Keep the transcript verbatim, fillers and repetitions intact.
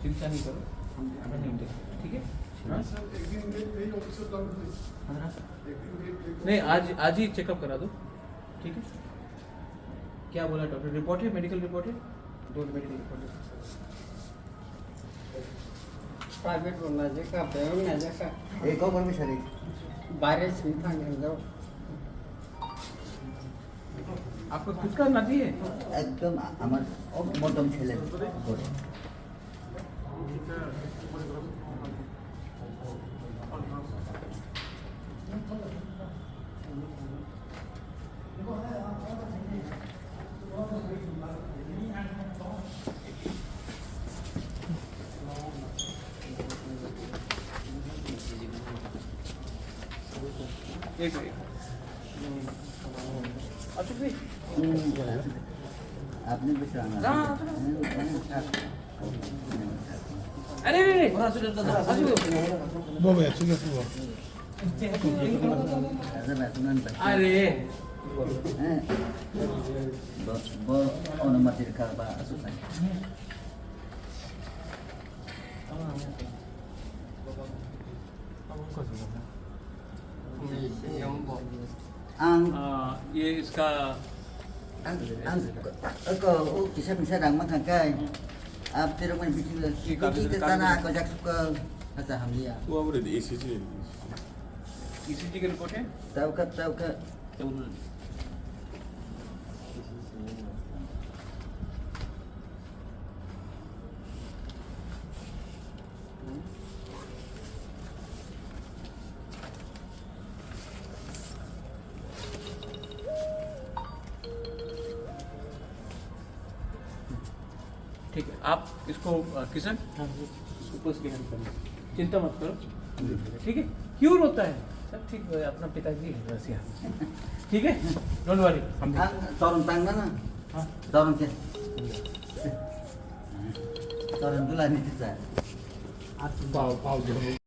चिंता नहीं करो, हम, हम नहीं उठेंगे, ठीक है? हाँ? सर, एक दिन में यही ऑफिसर डाउन हुई। हाँ, हाँ। एक दिन में एक नहीं, आज, आज ही चेकअप करा दो, ठीक है? क्या बोला डॉक्टर? रिपोर्ट है, मेडिकल रिपोर्ट है? दो मेडिकल रिपोर्ट है। प्राइवेट होना जे का, बैंक होना जे का। एक और भी सर, एक। বাইরে ছিঁড়ে থাকে, যাও। आपका खुद का नाती है? একদম আ-, আমার অ-, মদন ছেলে করে। एक मिनट। अच्छा भाई। আপনি বসে আছেন। না, না, না। আরে, আরে, আরে। আসো। ববে, ঠিক আছে, বব। আরে। হ্যাঁ। ব-, ব-, অনুমতির কারবার আছে, স্যার। Ang, आ, ये इसका ang, ang, ako, o, kisa misa rang makhang kai. Ab tiro man biting, ठीक है, ठीक है, tana, ako jak suka, hasa hamliya. वो अब ईसीजी। ईसीजी की रिपोर्ट है? Tauka, tauka. ठीक है, आप इसको, अ, किशन, हाँ, जी। इसको पुश के हेल्प करो, चिंता मत करो, ठीक है? क्यों रोता है? सब ठीक है, अपना पिताजी है, बस यहाँ, ठीक है? डोंट वरी, हम देखते हैं। Ang torong tang na na. हाँ। Torong ke. Torong dula ni kita. पाव, पाव दो।